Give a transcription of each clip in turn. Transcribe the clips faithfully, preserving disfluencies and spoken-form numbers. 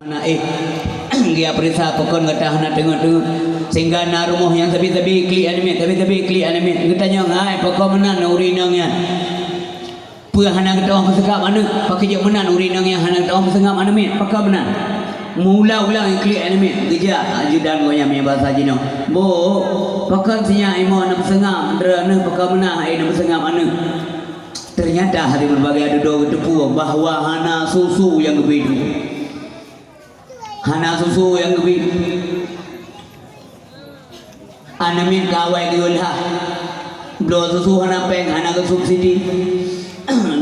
Na éh, geupeuriksa pakon gata hana teungeut-teungeut. Sehingga na rumoh nyang sabe-sabe klik aneuk miet, sabe-sabe klik aneuk miet. Geutanyong, "Hai, pakon meunan ureueng inong nyan? Peue hana geutu'oh meuseungab aneuk? Pakon jeuet meunan ureueng inong nyan hana geutu'oh meuseungab aneuk miet? Pakon meunan?" Meuulang-ulang klik aneuk miet. Geujak ajudan gobnyan meunyoe basa jinoe, "Bu, pakon sinyak imoe hana meuseungab? Droeneuh pakon meunan hai hana meuseungab aneuk?" Ternyata hadirin berbahagia, dudoe geuteupeue bahwa hana susu nyang geubri. Hana susu nyang geubri. Aneuk miet ka awai geuyue lhah. Bloe susu hana péng, hana geusubsidi.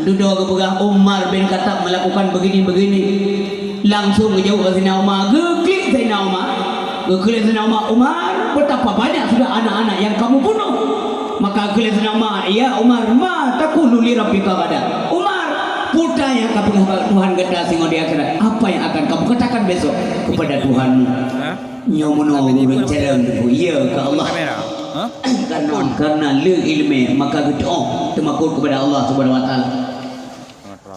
Dudoe geupeugah Umar bin Khattab melakukan begini-begini. Langsung geujaweueb Saidina Umar, geuklik Saidina Umar. Geuklik Saidina Umar, "Umar, betapa banyak sudah anak-anak yang kamu bunuh?" Maka geuklik Saidina Umar, "Ya Umar, ma taqulu li rabbika ghadan?" Umar, peue nyang kapeugah bak Tuhan gata singoh di akhirat? Apa yang akan kamu katakan besok kepada Tuhanmu? Nyoe meunoe ureueng carông teungku, ya keu Allah. Karena, karena le ileumèe maka geutu'oh teumakot kepada Allah Subhanahu wa Taala.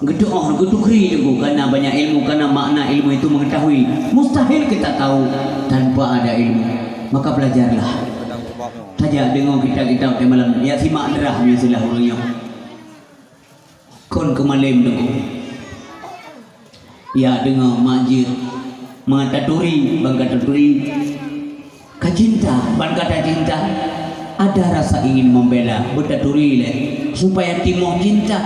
Geutu'oh, geutukri teungku, karena banyak ilmu, karena makna ilmu itu mengetahui. Mustahil kita tahu tanpa ada ilmu. Maka belajarlah. Tajak deungoe kitab-kitab di malam, ya simak drama biasalah ureueng nyoe. Kon keu malém teungku. Ya deungoe mak jeuet, meutaturi, ban ka taturi. Ka cinta, ban ka tacinta. Ada rasa ingin membela, beutaturi lé, supaya timoh cinta.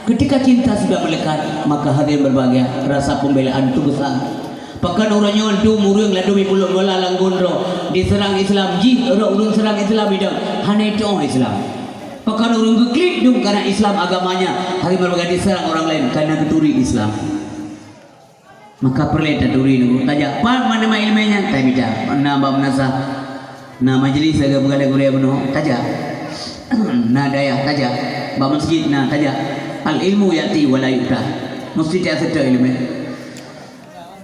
Ketika cinta sudah melekat, maka hadirin berbahagia, rasa pembelaan itu besar. Pakon uroe nyoe dum ureueng ladum ipeuleuk bola lam gon droe, diseurang Islam, jih ureueng seurang Islam idong, hana itu'oh Islam. Pakon ureueng geuklik dum karena Islam agamanya, hana meureuga diseurang ureueng laén karena geuturi Islam. Maka peureulèe taturi dulu. Tajak, pat mana ma ileumèe nyan? Tamita. Na bak meunasah. Na majlis lagèe gurèe-gurèe bunoe. Tajak. Na dayah, tajak. Bak meuseujid na, tajak. Al ilmu ya'ti wa la yu'ta. Meusti tajak seutôt ileumèe.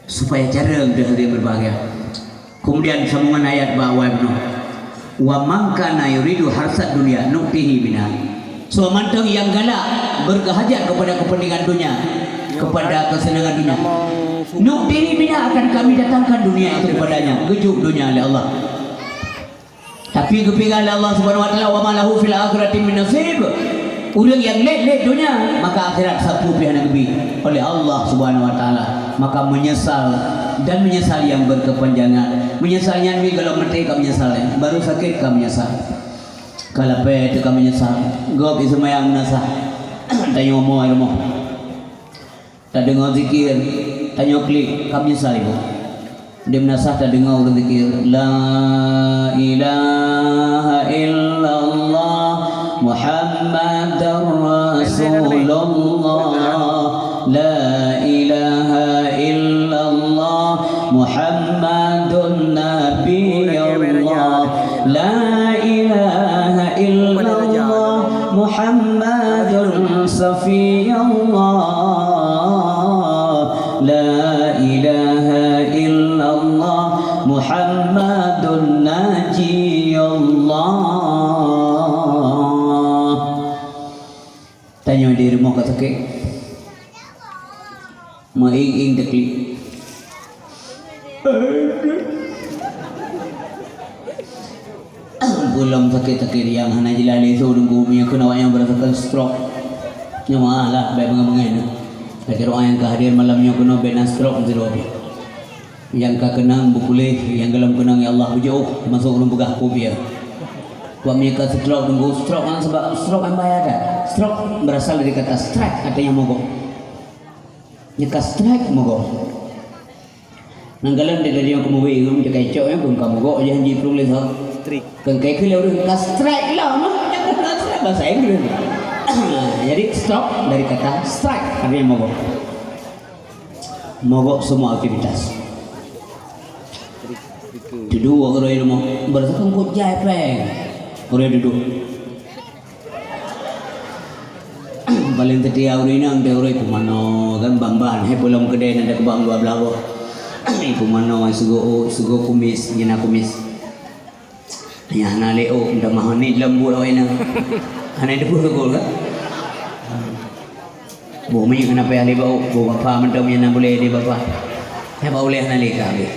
Supaya carông teuh hadirin berbahagia. Kemudian sambungan ayat bak awai bunoe, "Wa man kana yuridu harsad dunya nu'tihi minha." Soe mantong nyang galak berkehajat kepada kepentingan dunia, kepada kesenangan dunia, nu'tihi minha, akan Kami datangkan dunia itu kepadanya. Geujok dunia lé Allah. Tapi geupeugah lé Allah Subhanahu wa Taala, "Wa ma lahu fil akhirati min nasib." Ureueng nyang lét-lét dunia, maka akhirat sapeue pih hana geubri oleh Allah Subhanahu wa Taala. Maka menyesal, dan menyesal yang berkepanjangan. Menyesal nyan mi golom maté ka menyesal, eh. Baru sakét ka menyesal. Ka lapée teuh ka menyesal. Gob iseumayang meunasah. Tanyoe moe rumoh. Tadeungoe zikir, tanyoe klik, ka meunasah ibu. Di meunasah tadeungoe ureueng zikir, "La ilaha illallah Muhammadur Rasulullah. La ilaha illallah Muhammadun Nabiyullah. La ilaha illallah Muhammadun Safiyullah. La ilaha illallah Muhammadun Najiyullah." Tanyoe di rumoh ka sakét. Meuieng-ieng teuklik. Bulom sakét-sakét nyang hana jeulaih lé su deungon meunyoe keunoe awaknyan beurasakan stroke. Nyoe meu'ah lah, bèk beungoh-beungoh nyoe. Lagèe doa nyang ka hadir malam nyoe keunoe bèk na stroke sidroe pih. Nyang ka keunong beupuléh, nyang golom keunong ya Allah beujiôh, teumasok ureueng peugah kôb ya. Wak meunyoe ka stroke deungon stroke kan sebab stroke kan bahaya kan? Stroke berasal dari kata strike, artinya mogok. Nyang ka strike mogok. Nang galon di radio keumui ureueng cakap cok ya, keu ka mogok janji penulis ha. Strike. Keu kai keu ureueng ka strike lah mah. Ka strike bahasa Inggris. Jadi stroke dari kata strike, artinya mogok. Mogok semua aktivitas. Dudoe ureueng rumoh, beureusakan kok jai péng. Ureueng dudoe. Paléng seutia ureueng inong teuh ureueng pumanoe, kan ban-ban, hai pulang keudè na teukeubang dua blah boh. Pumanoe, sigoe, sigoe kumis, nyang na kumis. Nyang hana lé ôk, minta maaf ni lom buet awak inong. Hana teupeue sigoe kan? Boh minyeuk hana payah lé bak ôk, boh bapa mantong nyang na bulèe lé bapa. Hai bak ulèe hana lé ka habéh.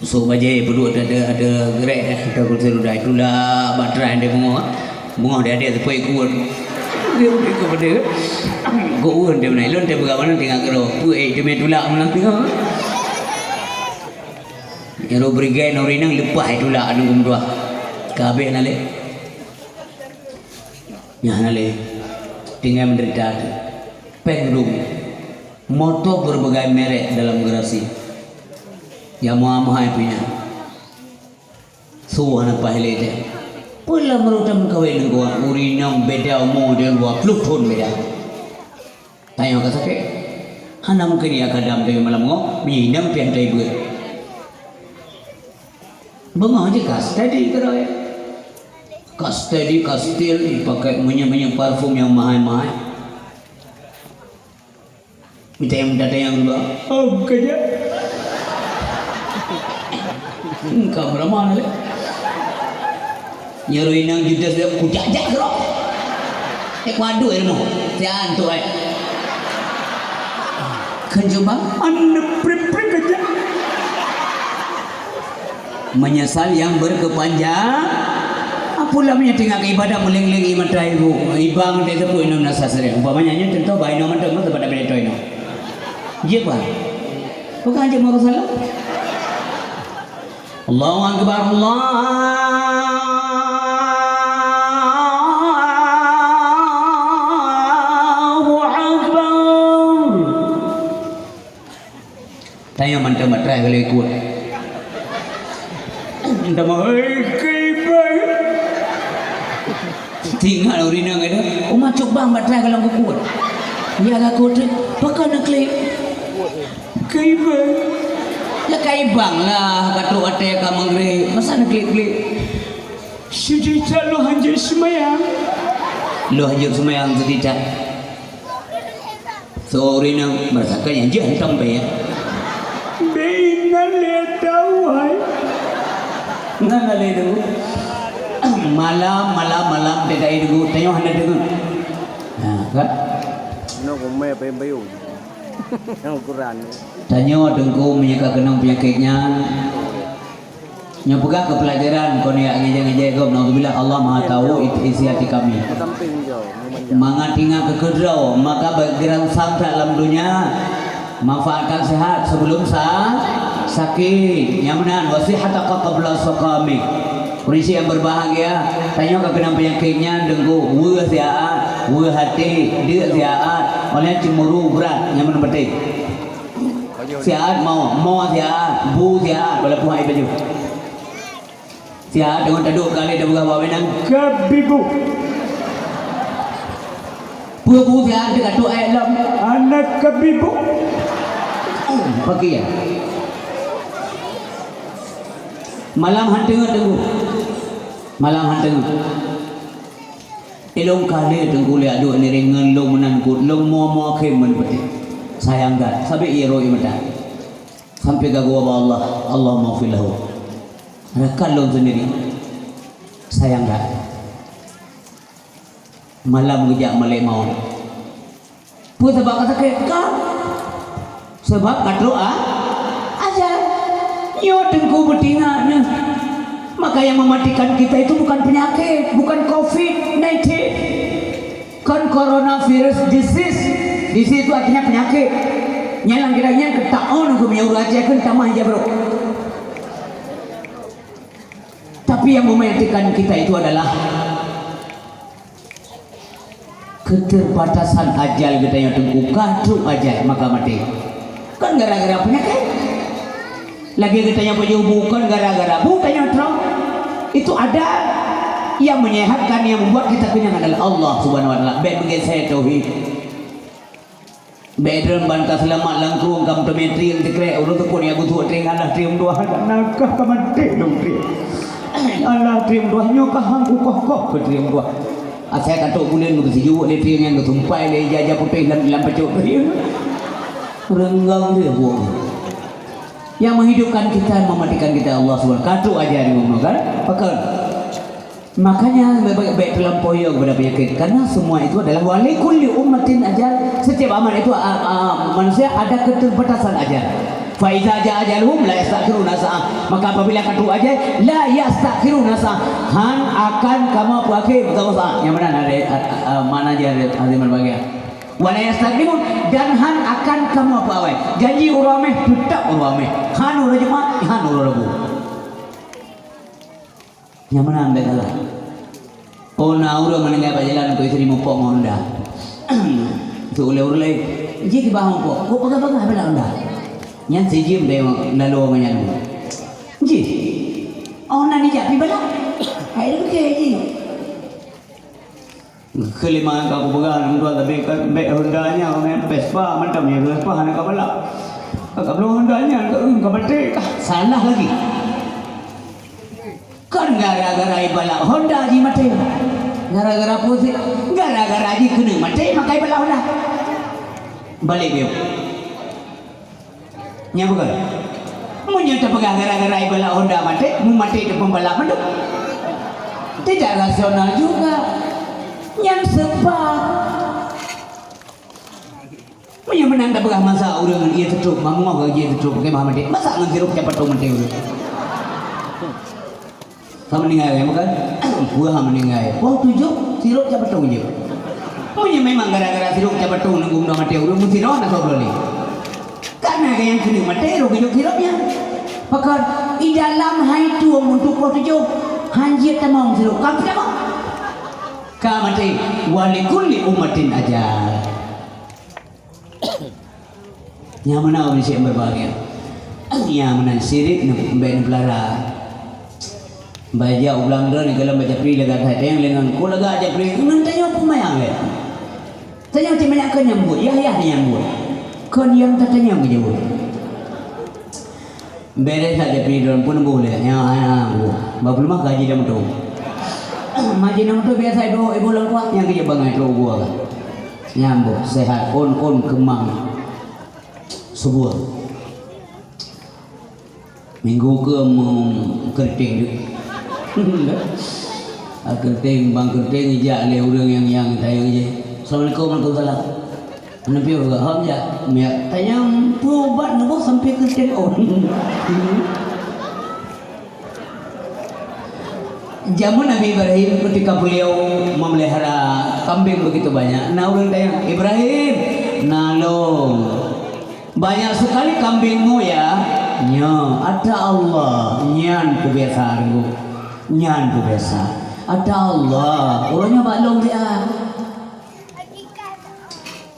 Sôk bajèe peuduek ada, ada, ada geurek, ada kursi roda, itulak bak tram di beungoh. Beungoh di adek seupôt ikot. Dia ikot pada. Kok ureueng dia beuna, lôn teupeugah meunan tinggai keudroe. Peue, eh, teumé tulak meunan teuh. Nyang roh beureugai, nuri nang leupah itulak aneuk geumeudua. Ka habéh na lé. Nyan na lé. Tinggai meudeurita teuh. Péng rhung. Moto beureubagai merek dalam garasi. Nyang meuhai-meuhai pih nyan. Su hana paih lé teuh. Peue lam rot tameukawen ngon ureueng inong beda umu deungon dua ploh thon beda. Tanyoe ka sakét. Hana mungken ia kadam dari malam ngo, meunyo inong pian tai beuet. Beungoh jih ka steady keudroe. Ka steady, ka still, pakai minyeuk-minyeuk parfum nyang mahai-mahai. Mita nyang mita nyang dua. Oh, bukan je. Engkau beramah lé. Nyuruh inong judes dia kujak-jak roh. Eh, waduh ilmu. Sian tu, eh. Kan coba, anda prip-prip aja. Menyesal yang berkepanjangan. Apalah meunyo tinggai ibadah meuleng-leng i mata ibu, ibang dek teupeue inong nasa sering. Umpamanya nyoe contoh bah inong mantong mantong pada beda inong. Jeuet bah. Bukan jeuet mau salah. Allahu Akbar, Allahu Akbar. Tanyoe mantong batai kali ikot. Entah mau, hei, kibai. Tinggai ureueng inong itu, uma cok bang batai kalau ikot. Ya, aku tu, pakai nak klik. Kibai. Ya, kai bang lah, kata kata ka mengeri. Masa nak klik-klik? Sejita lo hanjeuet seumayang. Lo hanjeuet seumayang sejita. Sorry nang, merasakan yang jih hantom bèk. Bèk ingat lé tawai. Ngan lé tu. Malam, malam, malam, tidak ada tu. Tengok hana dengar. Nah, kan? Nak kumai payung-payung. Yang ukuran. Tanyoe Teungku meunyo ka keunong peunyakét nyan. Nyoe peugah keu peulajaran kon ya ngejek-ngejek gob, naudzubillah, Allah Maha tahu it-, isi hati kami. Mangat ingat keu keudroe, maka bak geuran sam that lam dunya, manfaatkan sehat sebelum sa-, sakit. Nyang meunan, wa sihhataka qabla saqamik. Ureueng nyang berbahagia, tanyoe ka keunong peunyakét nyan, Teungku, weueh siat, weueh até, deuk siat, oleh cemburu brat, nyang meunan beutôi. Siat mo, mo siat, bu siat, walaupun hai baju. Siat deungon tadok kali dah peugah bak meunan, kebibu. Peue bu siat teuka tu ayat lom. Anak kebibu. Pagi ya. Malam hantu tunggu. Malam hantu. Ilong kali Teungku lé aduk ni ringan long meunan kut long mo-mo khem meunan peuti. Sayang that, sabé ie roi mata. Sampai gagoe bak Allah, Allahumma fil lahu. Rakan lôn sendiri. Sayang that. Malam geujak malaikat maut. Peue sabab ka sakét? Ka. Sabab ka trok a-, ajal. Nyoe Teungku beutingak nyoe. Maka yang mematikan kita itu bukan penyakit, bukan covid nineteen. Kon coronavirus disease. Disease itu artinya penyakit. Nyan lam kita nyan keutak on keu meunyoe ureueng Aceh keu tamah ija brok. Tapi yang mematikan kita itu adalah keterbatasan ajal geutanyoe Teungku, ka trok ajal maka maté. Kon gara-gara peunyakét. Lagèe geutanyoe pajoh bu kon gara-gara bu tanyoe trok. Itu ada yang menyehatkan, yang membuat kita kenyang adalah Allah Subhanahu wa Taala. Bèk meugeusé tauhid. Bèk droen ban ka seulamat lam krueng ka meuteumé trieng teukrek, ulôn teupeu ya geusuek trieng alah trieng dua, nakah ka maté lôn trieng. Alah trieng dua nyoe ka han kukoh-koh keu trieng dua. Asai ka trok buleuen geupeusijuek lé trieng nyang geusumpai lé ija-ija putéh lam, lam pacok trieng. Reunggong dia buang. Yang menghidupkan kita, mematikan kita Allah Subhanahu. Ka trok aja di bumoe kan? Pakon? Makanya bèk, bèk, bèk terlampau ya kepada penyakit, karena semua itu adalah, "Wa li kulli ummatin ajal." Setiap amat itu, a, a, manusia ada keterbatasan ajal. "Fa iza jaa ajaluhum la yastakhiruna sa'ah." Maka apabila ka trôk ajai, la yastakhiruna sa'ah. Han akan kamoe peuakhé beutôi saat. Nyang meunan ada, a, a, a, makna jih ada, ada berbagai. "Wa la yastaqdimun," dan han akan kamoe peuawai. Janji uroe mèh, teutap uroe mèh. Han uroe Jumat, han uroe Rabu. Nyang meunan bèk salah. Oh, na ureueng meuninggai bak jalan, keu istri mupok ngon honda. Su ulèe-ulèe, jih kibah mupok, kok peugah-peugah bela honda. Nyan sijeuem deh lalu ngon nyan. Jih. Oh, na nijak pi bela. Hai, dia pakai jih. Keulimang ka kupeugah, nang dua tapi kan bèk honda nyan, Vespa mantap nyan, Vespa hana ka balak. Ka bloe honda nyan, ka, ka maté. Salah lagi. Kon gara-gara ibalak honda jih maté. Gara-gara pusing, gara-gara jih keuneuk maté, maka ibalak honda. Balek biôh. Nyan bukon. Meunyoe tapeugah gara-gara ibalak honda maté, meumaté teupeubalak mandum. Tidak rasional juga. Nyan sebab. Meunyoe meunan tapeugah masa ureueng ie teutrôk, mamoh ka ie teutrôk, pakai bah maté. Masa ngon sirop cap patong maté ureueng? Ka meuninggai, ya bukan? Wah, meuninggai. Poh tujoh, sirop cap patong jeuet. Meunyoe memang gara-gara sirop cap patong neugum droe maté ureueng, meusidroe na soe bloe lé. Karena nyang keuneuk maté roh geujok sirop nyan. Pakon, di dalam hai tueng untuk poh tujoh, han jeuet tamong sirop, ka tamong. Ka maté, "Wa li kulli ummatin ajal." Nyang meunan ureueng syiek berbahagia. Nyang meunan syirik neu-, bèk neupeulara. Bak jak u blang droeneuh gohlom bak japri lagak that, nyang lé ngon ku lagak japri, ngon tanyoe peumayang lé. Tanyoe cit banyak kon nyang buet, yah-yah nyang buet. Kon nyang tatanyong jaweueb. Bèrèh that japri droen pun boh lé. Ya, ya, boh. Bak peuleumah gaji dah meutueng. Maji dah meutueng biasa ibu, ibu lengkuang nyang keu bangai trok gua kan. Nyang boh sehat, on, on keumang. Subuh. Minggu ke mengkeriting tu. Ah, keriting, bang keriting ijak lé ureueng nyang, nyang tayang je. Assalamualaikum, waalaikumsalam. Neupiôh geuh hom jak miet. Tanyong peue ubat neuboh sampoe keu telepon. Jameun Nabi Ibrahim, ketika beliau memelihara kambing begitu banyak, na ureueng tanyong, "Ibrahim, na lôn. Banyak sekali kambingmu ya?" "Nyo, ata Allah, nyan peubiasa Teungku. Nyan peubiasa. Ata Allah, uroe nyoe bak lôn dia."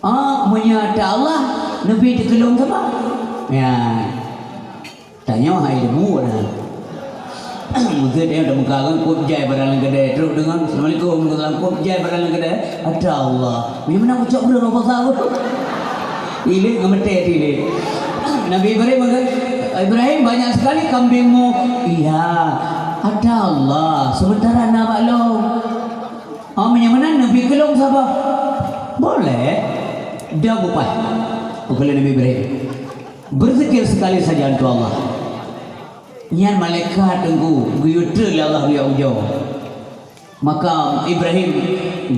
Ah, meunyoe ata Allah, neubi teukeulong saban. Ya. Tanyoe hai ilmu dah. Mungkin dia dah muka kan, kop jai barang lam kedai. Trok deungon, "Assalamualaikum, waalaikumsalam." Kop jai barang lam kedai. Ata Allah. Memang nak ucap belum apa tahu. Ilik ngemetet ilik. Nabi Ibrahim kata, "Ibrahim, banyak sekali kambingmu." "Iya." "Ata Allah. Sementara na bak lôn." Oh, meunyoe meunan neubi keulong saban. Boleh. Dia bupat. Bukan Nabi Ibrahim. Berzikir sekali saja untuk Allah. Nyan malaikat Teungku, geuyue treun lé Allah geuyue ujoe. Maka Ibrahim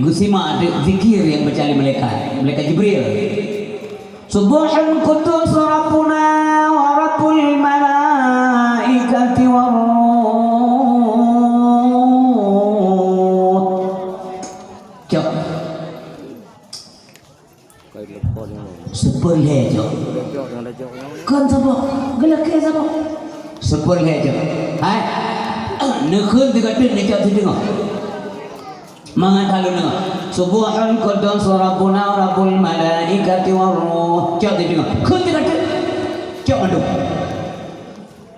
geusimak de-, zikir nyang baca lé malaikat, malaikat Jibril. "Subbuhun quddus Rabbuna wa Rabbul malaikati war ruh." Cok. Seupôt lhèe, Cok. Kon saboh, geulakèe saboh. Seupôt lhèe, Cok. Hai. Neukheun sigoe teuk, neucok sideungoe. Mangat hana lôn deungoe. "Subbuhun quddus Rabbuna wa Rabbul malaikati war ruh." Cok sideungoe. Kheun sigoe teuk. Cok mandum.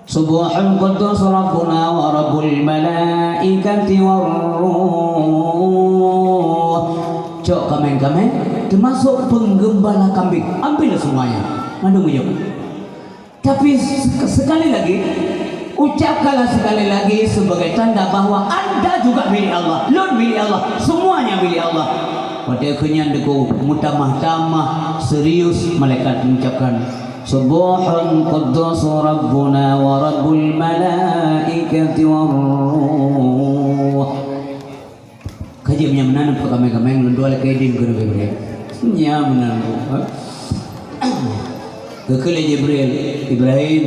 "Subbuhun quddus Rabbuna wa Rabbul malaikati war ruh." Cok kaméng-kaméng, termasuk penggembala kambing. Ambil semuanya. Mandum ujong. Tapi se-, sekali lagi, ucapkanlah sekali lagi sebagai tanda bahwa anda juga milik Allah, lôn milik Allah, semuanya milik Allah. Watèe keu nyan Teungku meutamah-tamah serius malaikat mengucapkan, "Subbuhun quddus Rabbuna wa Rabbul malaikati war ruh." Jeuet nyang meunan peukameng-kameng lôn dua lakée diem keu Nabi Ibrahim. Nyang meunan. Geukheun lé Jibril, "Ibrahim,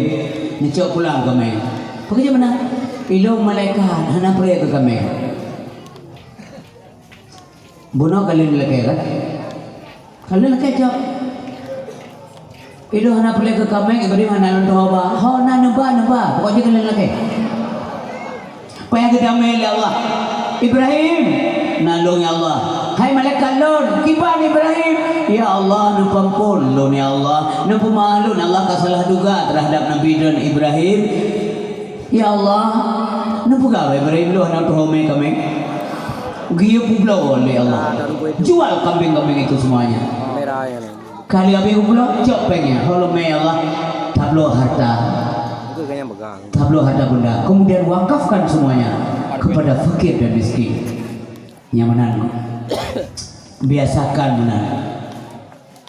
neucok pulang kameng." Pakon jeuet meunan? Ilôn malaikat hana peureulée keu kameng. Bunoe ka lheueh lakée kan? Ka lheueh lakée cok. Ilôn hana peureulée keu kameng, Ibrahim hana lôn tuho ba. Ho na neuba, neuba. Pokok jih ka lheueh lakée. Payah geudamé lé Allah. "Ibrahim!" "Na lôn, ya Allah." "Hai malaikat lôn, kiban Ibrahim?" "Ya Allah, neupeuamphon lôn, ya Allah. Neupeumeu'ah lôn, Allah ka salah duga terhadap Nabi lôn Ibrahim." "Ya Allah, neupeugah bak Ibrahim lôn hana tuho mé kameng." Geuyue peubloe lé Allah. Jual kambing-kambing itu semuanya. Ka lheueh habéh geubloe, cok péng nyan. Ho lôn mé, ya Allah, tabloe harta. Tabloe harta benda. Kemudian wakafkan semuanya kepada fakir dan miskin. Nyang meunan. Biasakan meunan.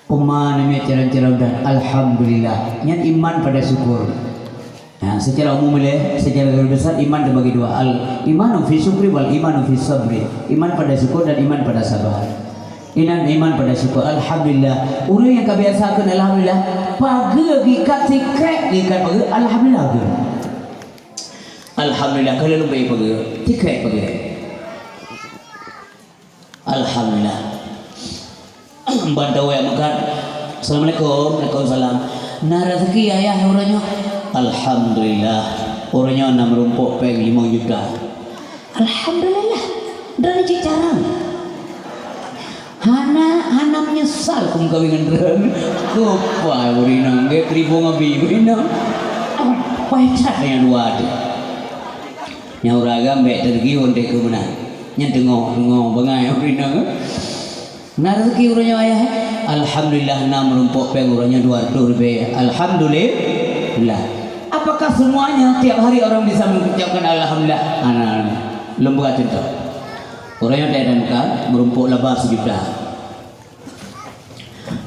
Uma namiet calon-calon dan alhamdulillah. Nyan iman pada syukur. Nah, secara umum ilée, secara garis besar iman terbagi dua. Al imanu fi syukri wal imanu fi sabri. Iman pada syukur dan iman pada sabar. Inan iman pada syukur. Alhamdulillah. Ureuëng nyang ka biasa kheun alhamdulillah, pageue geuikat sikrek geuikat pageue alhamdulillah geuh. Alhamdulillah kalau lôn bri pageue, sikrek pageue. Alhamdulillah. Ban tawé meukat. Assalamualaikum. Waalaikumsalam. Na rezeki ayah uroe nyoe? Alhamdulillah. Uroe nyoe na meurumpok péng limong juta. Alhamdulillah. Droeneuh cit carông. Hana, hana meunyeusal keu meukawen ngon droeneuh. Kupai ureueng inong, gét ribong abi ureueng inong. Pai that nyang dua tu. Nyang ureueng agam bék teugiun deh keu meunan. Nyan teungoh, teungoh bangai ureueng inong. Na rezeki uroe nyoe ayah, eh? Alhamdulillah na meurumpok péng uroe nyoe dua ratus ribèe. Alhamdulillah. Apakah semuanya tiap hari orang bisa mengucapkan alhamdulillah? Hana, lôn beuet contoh. Uroe nyoe teuka meurumpok laba sijuta.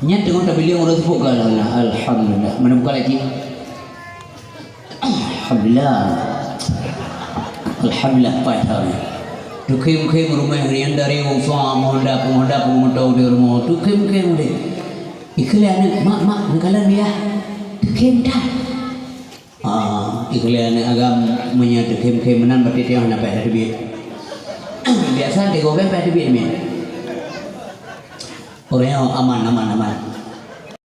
Nyan teungoh tabiling uroe seupôt ka alhamdulillah. Alhamdulillah. Mana buka lagi? Alhamdulillah. Alhamdulillah, pai that. Teukhém-khém rumoh rian dari usaha mohon dap, mohon dap, mohon tau di rumoh. Teukhém-khém deh. Ikheun lé aneuk, "Mak, mak, neukalon ya." Teukhém that. Ah, ikheun lé aneuk agam meunyoe teukhém-khém meunan berarti tiang hana payah teubiet. Biasa tiga orang payah teubiet miet. Orang yang aman, aman, aman.